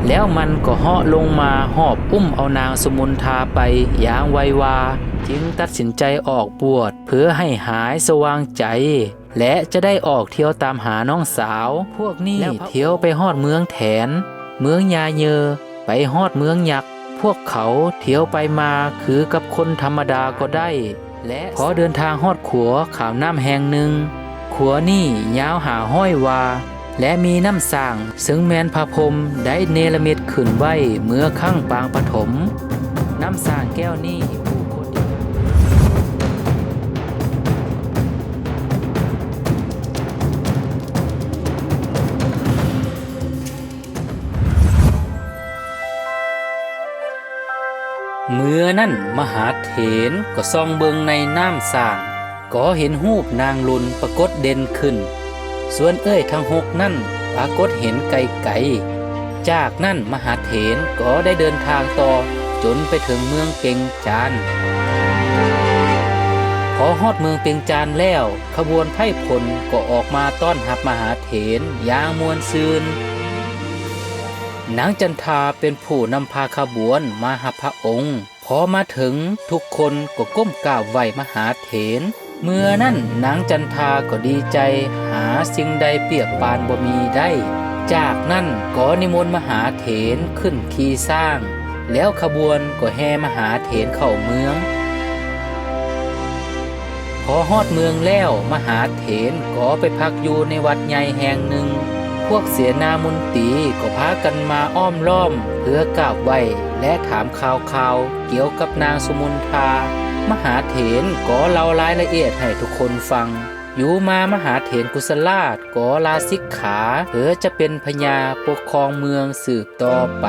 ແລ້ວມັນກໍເຫາະລົງມາຫອບອຸ້ມເອົານາງສຸມຸນທາໄປຢ່າງໄວວາ, ຈຶ່ງຕັດສິນໃຈອອກບວດເພື່ອໃຫ້ຫາຍສະຫວ່າງໃຈ ແລະ ຈະໄດ້ອອກທ່ຽວຕາມຫານ້ອງສາວ. ພວກນີ້ທ່ຽວໄປຮອດເມືອງແຖນ, ເມືອງຍາເຍີ, ໄປຮອດເມືອງຍັກ. ພວກເຂົາທ່ຽວໄປມາຄືກັບຄົນທຳມະດາກໍໄດ້. ແລະ ພໍເດີນທາງຮອດຂົວຂ້າມນ້ຳແຫ່ງໜຶ່ງ, ຂົວນີ້ຍາວຫ້າຮ້ອຍວາ ແລະ ມີນ້ຳສ້າງ ເຊິ່ງແມ່ນພະພົມໄດ້ເນລະມິດຂຶ້ນໄວ້ເມື່ອຄັ້ງປາງປະຖົມ. ນ້ຳສ້າງແກ້ວນີ້ຜູ້ຄົນ ເມື່ອນັ້ນມະຫາເຖນກໍສ່ອງເບິ່ງໃນນ້ຳສ້າງ, ກໍເຫັນຮູບນາງລຸນປາກົດເດັ່ນຂຶ້ນ, ສ່ວນເອື້ອຍທັງຫົກນັ້ນປາກົດເຫັນໄກໆ. ຈາກນັ້ນມະຫາເຖນກໍໄດ້ເດີນທາງຕໍ່ຈົນໄປເຖິງເມືອງເປັງຈານ. ພໍຮອດເມືອງເປັງຈານແລ້ວ, ຂະບວນໄພ່ພົນກໍອອກມາຕ້ອນຮັບມະຫາເຖນຢ່າງມ່ວນຊື່ນ. ນາງຈັນທາເປັນຜູ້ນຳພາຂະບວນມາຮັບພະອົງ. ພໍມາເຖິງ, ທຸກຄົນກໍກົ້ມກາບໄຫວ້ມະຫາເຖນ. ເມື່ອນັ້ນນາງຈັນທາກໍດີໃຈຫາສິ່ງໃດປຽບປານບໍ່ມີໄດ້. ຈາກນັ້ນກໍນິມົນມະຫາເຖນຂຶ້ນຂີ່ຊ້າງ, ແລ້ວຂະບວນກໍແຫ່ມະຫາເຖນເຂົ້າເມືອງ. ພໍຮອດເມືອງແລ້ວ, ມະຫາເຖນກໍໄປພັກຢູ່ໃນວັດໃຫຍ່ແຫ່ງໜຶ່ງ. ພວກເສນາມົນຕີກໍພາກັນມາອ້ອມລ້ອມເພື່ອກາບໄຫວ້ ແລະ ຖາມຂ່າວໆກ່ຽວກັບນາງສຸມຸນທາ. ມະຫາເຖນກໍເລົ່າລາຍລະອຽດໃຫ້ທຸກຄົນຟັງ. ຢູ່ມາມະຫາເຖນກຸສະລາດກໍລາສິກຂາ ເພື່ອຈະເປັນພະຍາປົກຄອງເມືອງສືບຕໍ່ໄປ.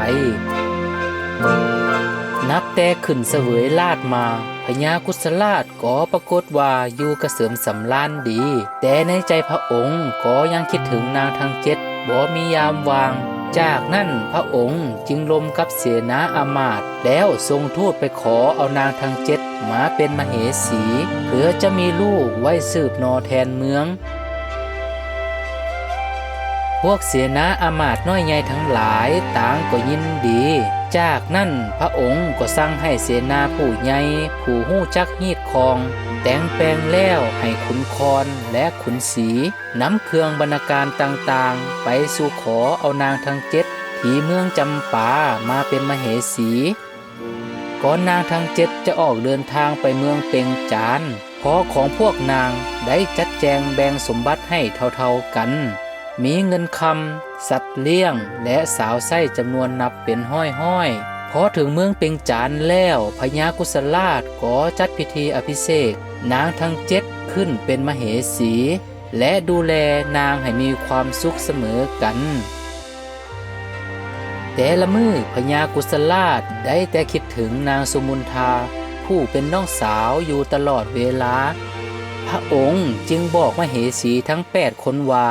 ນັບແຕ່ຂຶ້ນສະເຫວີຍລາດມາ, ພະຍາກຸສະລາດກໍປາກົດວ່າຢູ່ກະເສີມສຳລານດີ, ແຕ່ໃນໃຈພະອົງກໍຍັງຄິດເຖິງນາງທັງເຈັດບໍ່ມີຍາມວ່າງ. ຈາກນັ້ນພະອົງຈຶ່ງລົມກັບເສນາອາມາດ ແລ້ວສົ່ງທູດໄປຂໍເອົານາງທັງເຈັດມາເປັນມະເຫສີ ເພື່ອຈະມີລູກໄວ້ສືບໜໍ່ແທນເມືອງ. ພວກເສນາອາມາດນ້ອຍໃຫຍ່ທັງຫຼາຍຕ່າງກໍຍິນດີ. ຈາກນັ້ນພະອົງກໍສັ່ງໃຫ້ເສນາຜູ້ໃຫຍ່ ຜູ້ຮູ້ຈັກຮີດຄອງ ແຕ່ງແປງແລ້ວໃຫ້ຂຸນຄອນ ແລະ ຂຸນສີ ນຳເຄື່ອງບັນນາການຕ່າງໆ ໄປສູ່ຂໍເອົານາງທັງເຈັດທີ່ເມືອງຈຳປາມາເປັນມະເຫສີ. ກ່ອນນາງທັງເຈັດຈະອອກເດີນທາງໄປເມືອງເປັງຈານ, ພໍ່ຂອງພວກນາງໄດ້ຈັດແຈງແບ່ງສົມບັດໃຫ້ເທົ່າໆກັນ, ມີເງິນຄຳ, ສັດລ້ຽງ ແລະ ສາວໃຊ້ຈຳນວນນັບເປັນຮ້ອຍໆ. ພໍເຖິງເມືອງເປັງຈານແລ້ວ, ພະຍາກຸສະລາດກໍຈັດພິທີອະພິເສກນາງທັງເຈັດຂຶ້ນເປັນມະເຫສີ ແລະ ດູແລນາງໃຫ້ມີຄວາມສຸກສະເໝີກັນ. ແຕ່ລະມື້ພະຍາກຸສະລາດໄດ້ແຕ່ຄິດເຖິງນາງສຸມຸນທາ ຜູ້ເປັນນ້ອງສາວຢູ່ຕະຫຼອດເວລາ. ພະອົງຈຶ່ງບອກມະເຫສີທັງແປດຄົນວ່າ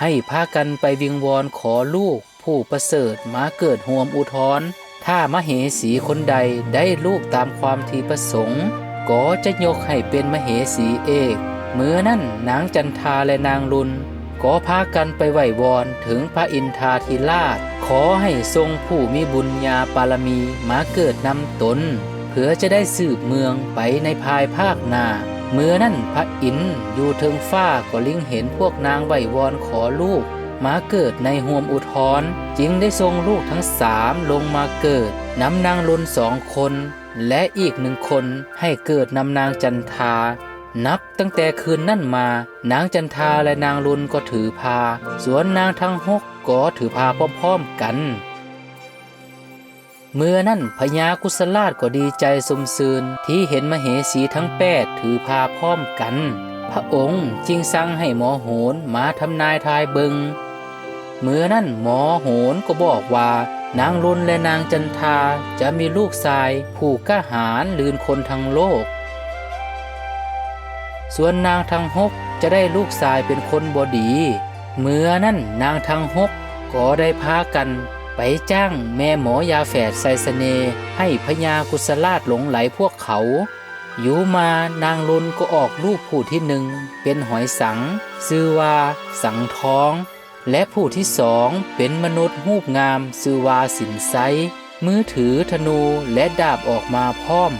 ໃຫ້ພາກັນໄປວິງວອນຂໍລູກ ຜູ້ປະເສີດມາເກີດຮ່ວມອຸທອນ. ຖ້າມະເຫສີຄົນໃດໄດ້ລູກຕາມຄວາມທີ່ປະສົງ, ກໍຈະຍົກໃຫ້ເປັນມະເຫສີເອກ. ເມື່ອນັ້ນນາງຈັນທາ ແລະ ນາງລຸນ ກໍພາກັນໄປໄຫວ້ວອນເຖິງພະອິນທາທິລາດ, ຂໍໃຫ້ສົ່ງຜູ້ມີບຸນຍາປາລະມີມາເກີດນຳຕົນ, ເພື່ອຈະໄດ້ສືບເມືອງໄປໃນພາຍພາກໜ້າ. ເມື່ອນັ້ນພະອິນຢູ່ເທິງຟ້າກໍເລັງເຫັນພວກນາງໄຫວ້ວອນຂໍລູກ ມາເກີດໃນຮ່ວມອຸທອນ, ຈຶ່ງໄດ້ສົ່ງລູກທັງສາມລົງມາເກີດນຳນາງລຸນສອງຄົນ ແລະ ອີກໜຶ່ງຄົນໃຫ້ເກີດນຳນາງຈັນທາ. ນັບຕັ້ງແຕ່ຄືນນັ້ນມາ, ນາງຈັນທາ ແລະ ນາງລຸນກໍຖືພາ, ສ່ວນນາງທັງຫົກກໍຖືພາພ້ອມໆກັນ. ເມື່ອນັ້ນພະຍາກຸສະລາດກໍດີໃຈຊົມຊື່ນທີ່ເຫັນມະເຫສີທັງແປດຖືພາພ້ອມກັນ. ພະອົງຈຶ່ງສັ່ງໃຫ້ໝໍໂຫນມາທຳນາຍທາຍເບິ່ງ. ເມື່ອນັ້ນໝໍໂຫນກໍບອກວ່າ ນາງລຸນ ແລະ ນາງຈັນທາຈະມີລູກຊາຍຜູ້ກ້າຫານລື່ນຄົນທັງໂລກ. ສ່ວນນາງທັງຫົກຈະໄດ້ລູກຊາຍເປັນຄົນບໍ່ດີ. ເມື່ອນັ້ນນາງທັງຫົກກໍໄດ້ພາກັນໄປຈ້າງແມ່ໝໍຢາແຝດໃສ່ສະເໜ່ໃຫ້ພະຍາກຸສະລາດຫຼົງໄຫຼພວກເຂົາ. ຢູ່ມານາງລຸນກໍອອກລູກຜູ້ທີໜຶ່ງເປັນຫອຍສັງ, ຊື່ວ່າສັງທອງ. ແລະຜູ້ທີສອງເປັນມະນຸດຮູບງາມຊື່ວ່າສິນໄຊ ມືຖືທະນູ ແລະດາບອອກມາພ້ອມ.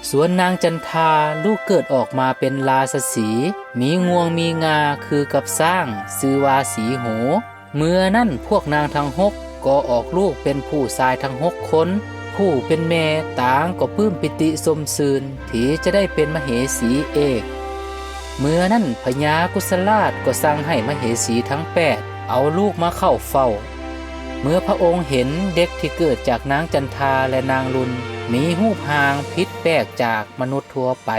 ສ່ວນນາງຈັນທາ ລູກເກີດອອກມາເປັນລາຊະສີ ມີງວງມີງາຄືກັບຊ້າງ ຊື່ວ່າສີໂຫ. ເມື່ອນັ້ນພວກນາງທັງຫົກກໍອອກລູກເປັນຜູ້ຊາຍທັງຫົກຄົນ. ຜູ້ເປັນແມ່ຕ່າງກໍປຶ້ມປີຕິຊົມຊື່ນທີ່ຈະໄດ້ເປັນມະເຫສີເອກ. ເມື່ອນັ້ນພະຍາກຸສະລາດກໍສັ່ງໃຫ້ມະເຫສີທັງແປດເອົາລູກມາເຂົ້າເຝົ້າ. ເມື່ອພະອົງເຫັນເດັກທີ່ເກີດຈາກນາງຈັນທາ ແລະນາງລຸນ ມີຮູບຮ່າງຜິດແປກຈາກມະນຸດທົ່ວໄປ,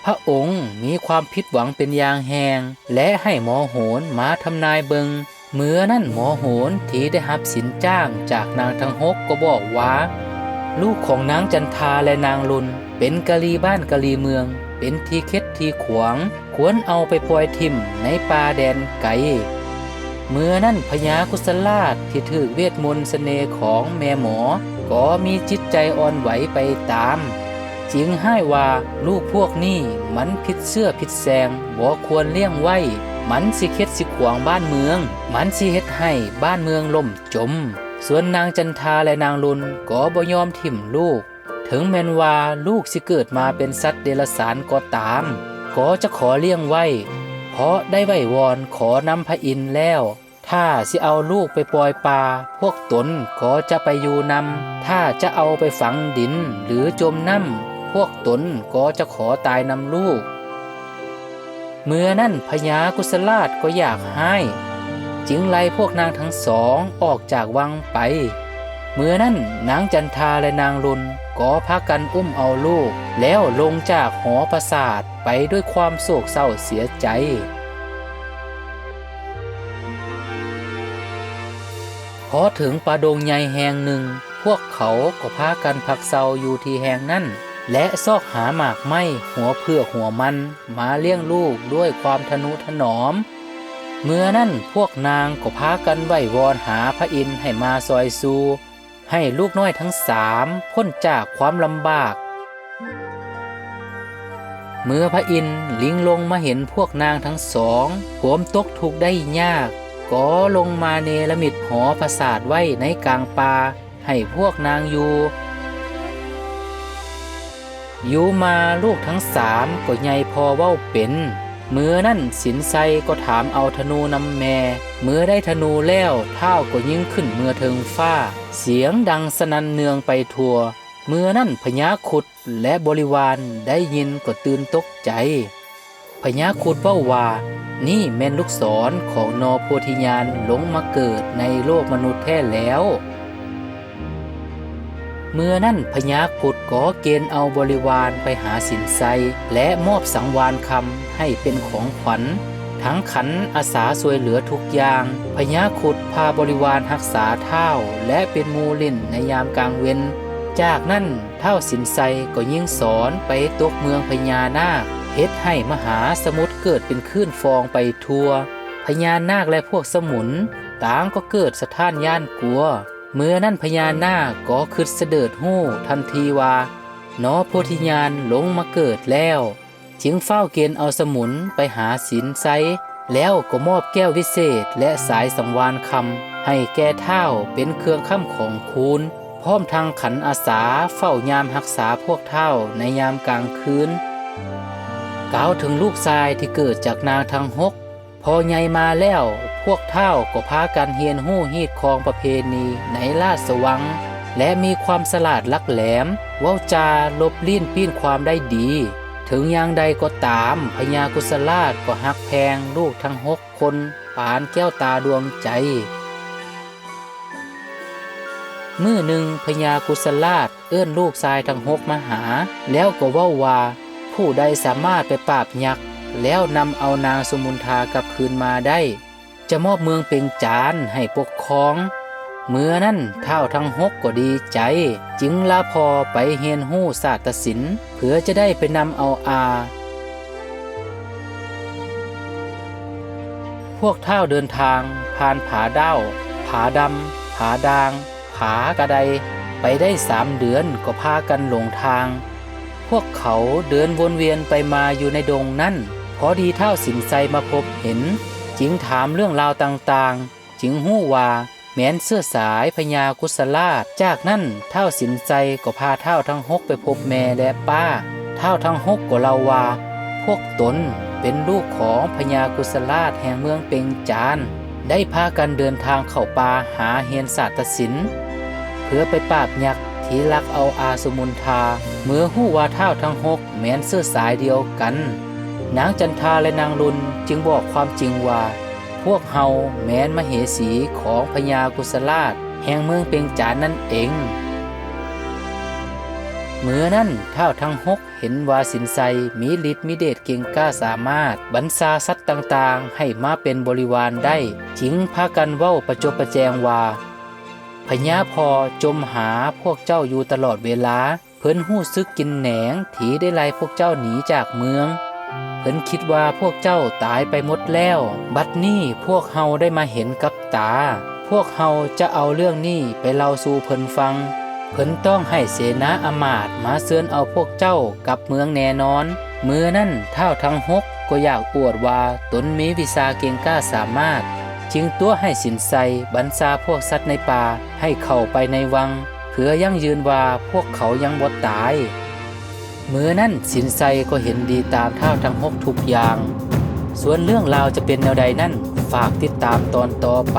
ພະອົງມີຄວາມຜິດຫວັງເປັນຢ່າງແຮງ ແລະໃຫ້ໝໍໂຫນມາທຳນາຍເບິ່ງ. ເມື່ອນັ້ນໝໍໂຫນທີ່ໄດ້ຮັບສິນຈ້າງຈາກນາງທັງຫົກກໍບອກວ່າ, ລູກຂອງນາງຈັນທາ ແລະນາງລຸນ ເປັນກະລີບ້ານກະລີເມືອງ, ເປັນທີ່ເຂັດທີ່ຂວາງ, ຄວນເອົາໄປປ່ອຍຖິ້ມໃນປ່າແດນໄກ. ເມື່ອນັ້ນພະຍາກຸສະລາດທີ່ຖືກເວດມົນສະເໜ່ຂອງແມ່ໝໍ ກໍມີຈິດໃຈອ່ອນໄຫວໄປຕາມ, ຈິງຮ້າຍວ່າ, ລູກພວກນີ້ມັນຜິດເຊື້ອຜິດແສງ, ບໍ່ຄວນລ້ຽງໄວ້, ມັນຊິເຂັດຊິຂວາງບ້ານເມືອງ, ມັນຊິເຮັດໃຫ້ບ້ານເມືອງລົ້ມຈົມ. ສ່ວນນາງຈັນທາ ແລະນາງລຸນກໍບໍ່ຍອມຖິ້ມລູກ, ເຖິງແມ່ນວ່າລູກຊິເກີດມາເປັນສັດເດຍລະສານກໍຕາມ, ກໍຈະຂໍລ້ຽງໄວ້, ເພາະໄດ້ໄຫວ້ວອນຂໍນຳພະອິນແລ້ວ, ຖ້າຊິເອົາລູກໄປປ່ອຍປ່າ, ພວກຕົນກໍຈະໄປຢູ່ນຳ, ຖ້າຈະເອົາໄປຝັງດິນ ຫຼື ຈົມນ້ຳ, ພວກຕົນກໍຈະຂໍຕາຍນຳລູກ. ເມື່ອນັ້ນພະຍາກຸສະລາດກໍຢາກຮ້າຍ, ຈຶ່ງໄລ່ພວກນາງທັງສອງອອກຈາກວັງໄປ. ເມື່ອນັ້ນນາງຈັນທາ ແລະນາງລຸນກໍພາກັນອຸ້ມເອົາລູກ ແລ້ວລົງຈາກຫໍປາສາດໄປດ້ວຍຄວາມໂສກເສົ້າເສຍໃຈ. ພໍເຖິງປ່າດົງໃຫຍ່ແຫ່ງໜຶ່ງ, ພວກເຂົາກໍພາກັນພັກເຊົາຢູ່ທີ່ແຫ່ງນັ້ນ ແລະຊອກຫາໝາກໄມ້, ຫົວເຜືອກ, ຫົວມັນ ມາລ້ຽງລູກດ້ວຍຄວາມທະນຸຖະໜອມ. ເມື່ອນັ້ນພວກນາງກໍພາກັນໄຫວ້ວອນຫາພະອິນໃຫ້ມາຊ່ອຍຊູ່, ໃຫ້ລູກນ້ອຍທັງສາມພົ້ນຈາກຄວາມລຳບາກ. ເມື່ອພະອິນລິງລົງມາເຫັນພວກນາງທັງສອງຄວາມຕົກທຸກໄດ້ຍາກ, ກໍລົງມາເນລະມິດຫໍປາສາດໄວ້ໃນກາງປ່າໃຫ້ພວກນາງຢູ່. ຢູ່ມາລູກທັງສາມກໍໃຫຍ່ພໍເວົ້າເປັນ. ເມື່ອນັ້ນສິນໄຊກໍຖາມເອົາທະນູນຳແມ່. ເມື່ອໄດ້ທະນູແລ້ວ, ທ້າວກໍຍິງຂຶ້ນເມືອເທິງຟ້າ, ສຽງດັງສະໜັ່ນເໜືອງໄປທົ່ວ. ເມື່ອນັ້ນພະຍາຄຸດ ແລະ ບໍລິວານໄດ້ຍິນກໍຕື່ນຕົກໃຈ. ພະຍາຄຸດເວົ້າວ່າ, ນີ້ແມ່ນລູກສອນຂອງໜໍ່ໂພທິຍານລົງມາເກີດໃນໂລກມະນຸດແທ້ແລ້ວ. ເມື່ອນັ້ນພະຍາຄຸດກໍເກນເອົາບໍລິວານໄປຫາສິນໄຊ ແລະ ມອບສັງວານຄຳໃຫ້ເປັນຂອງຂວັນ, ທັງຂັນອາສາຊ່ວຍເຫຼືອທຸກຢ່າງ. ພະຍາຄຸດພາບໍລິວານຮັກສາທ້າວ ແລະ ເປັນໝູ່ຫຼິ້ນໃນຍາມກາງເວັນ. ຈາກນັ້ນ ທ້າວສິນໄຊກໍຍິງສອນໄປຕົກເມືອງພະຍານາກ, ເຮັດໃຫ້ມະຫາສະໝຸດເກີດເປັນຄື້ນຟອງໄປທົ່ວ. ພະຍານາກ ແລະ ພວກສະໝຸນຕ່າງກໍເກີດສະທ້ານຢ້ານກົວ. ເມື່ອນັ້ນພະຍານາກກໍຄິດສະເດີດຮູ້ທັນທີວ່າ ໜໍ່ໂພທິຍານລົງມາເກີດແລ້ວ, ຈຶ່ງຟ້າວເກນເອົາສະໝຸນໄປຫາສິນໄຊ, ແລ້ວກໍມອບແກ້ວວິເສດ ແລະ ສາຍສັງວານຄຳໃຫ້ແກ່ທ້າວເປັນເຄື່ອງຄ້ຳຂອງຄູນ. ພ້ອມທັງຂັນອາສາເຝົ້າຍາມຮັກສາພວກທ້າວໃນຍາມກາງຄືນ. ກ່າວເຖິງລູກຊາຍທີ່ເກີດຈາກນາງທັງຫົກ, ພໍໃຫຍ່ມາແລ້ວ, ພວກທ້າວກໍພາກັນຮຽນຮູ້ຮີດຄອງປະເພນີໃນລາຊະວັງ ແລະ ມີຄວາມສະຫຼາດຫຼັກແຫຼມ, ເວົ້າຈາລົບລີ້ນປີ້ນຄວາມໄດ້ດີ. ເຖິງຢ່າງໃດກໍຕາມ, ພະຍາກຸສະລາດກໍຮັກແພງລູກທັງຫົກຄົນປານແກ້ວຕາດວງໃຈ. ມື້ໜຶ່ງພະຍາກຸສະລາດເອີ້ນລູກຊາຍທັງຫົກມາຫາ, ແລ້ວກໍເວົ້າວ່າ, ຜູ້ໃດສາມາດໄປປາບຍັກ ແລ້ວນຳເອົານາງສຸມຸນທາກັບຄືນມາໄດ້, ຈະມອບເມືອງເປັງຈານໃຫ້ປົກຄອງ. ເມື່ອນັ້ນທ້າວທັງຫົກກໍດີໃຈ, ຈຶ່ງລາພໍ່ໄປຮຽນຮູ້ສາດຕະສິນ ເພື່ອຈະໄດ້ໄປນຳເອົາອາ. ພວກທ້າວເດີນທາງຜ່ານຜາດ້າວ, ຜາດຳ, ຜາດ່າງ, ຜາກະໄດ ໄປໄດ້ສາມເດືອນກໍພາກັນຫຼົງທາງ. ພວກເຂົາເດີນວົນວຽນໄປມາຢູ່ໃນດົງນັ້ນ, ພໍດີທ້າວສິນໄຊມາພົບເຫັນ, ຈຶ່ງຖາມເລື່ອງລາວຕ່າງໆ. ຈຶ່ງຮູ້ວ່າແມ່ນເຊື້ອສາຍພະຍາກຸສະລາດ. ຈາກນັ້ນທ້າວສິນໄຊກໍພາທ້າວທັງຫົກໄປພົບແມ່ ແລະ ປ້າ. ທ້າວທັງຫົກກໍເລົ່າວ່າ ພວກຕົນເປັນລູກຂອງພະຍາກຸສະລາດແຫ່ງເມືອງເປັງຈານ ໄດ້ພາກັນເດີນທາງເຂົ້າປ່າຫາຮຽນສາດຕະສິນ ເພື່ອໄປປາບຍັກທີ່ລັກເອົາອາສຸມຸນທາ. ເມື່ອຮູ້ວ່າທ້າວທັງຫົກແມ່ນເຊື້ອສາຍດຽວກັນ, ນາງຈັນທາ ແລະ ນາງລຸນຈຶ່ງບອກຄວາມຈິງວ່າ ພວກເຮົາແມ່ນມະເຫສີຂອງພະຍາກຸສະລາດແຫ່ງເມືອງເປັງຈານນັ້ນເອງ. ເມື່ອນັ້ນທ້າວທັງຫົກເຫັນວ່າສິນໄຊມີລິດມີເດດເກັ່ງກ້າສາມາດບັນຊາສັດຕ່າງໆໃຫ້ມາເປັນບໍລິວານໄດ້, ຈຶ່ງພາກັນເວົ້າປະຈົບປະແຈງວ່າ ພະຍາພໍ່ຈົ່ມຫາພວກເຈົ້າຢູ່ຕະຫຼອດເວລາ. ເພິ່ນຮູ້ສຶກກິນແໜງທີ່ໄດ້ໄລ່ພວກເຈົ້າໜີຈາກເມືອງ. ເພິ່ນຄິດວ່າພວກເຈົ້າຕາຍໄປໝົດແລ້ວ. ບັດນີ້ພວກເຮົາໄດ້ມາເຫັນກັບຕາ. ພວກເຮົາຈະເອົາເລື່ອງນີ້ໄປເລົ່າສູ່ເພິ່ນຟັງ. ເພິ່ນຕ້ອງໃຫ້ເສນາອາມາດມາເຊີນເອົາພວກເຈົ້າກັບເມືອງແນ່ນອນ. ເມື່ອນັ້ນທ້າວທັງຫົກກໍຢາກອວດວ່າຕົນມີວິຊາເກັ່ງກ້າສາມາດ, ຈຶ່ງຕົວະໃຫ້ສິນໄຊບັນຊາພວກສັດໃນປ່າໃຫ້ເຂົ້າໄປໃນວັງ ເພື່ອຢັ້ງຢືນວ່າພວກເຂົາຍັງບໍ່ຕາຍ. ເມື່ອນັ້ນສິນໄຊກໍເຫັນດີຕາມທ້າວທັງຫົກທຸກຢ່າງ. ສ່ວນເລື່ອງລາວຈະເປັນແນວໃດນັ້ນ, ຝາກຕິດຕາມຕອນຕໍ່ໄປ.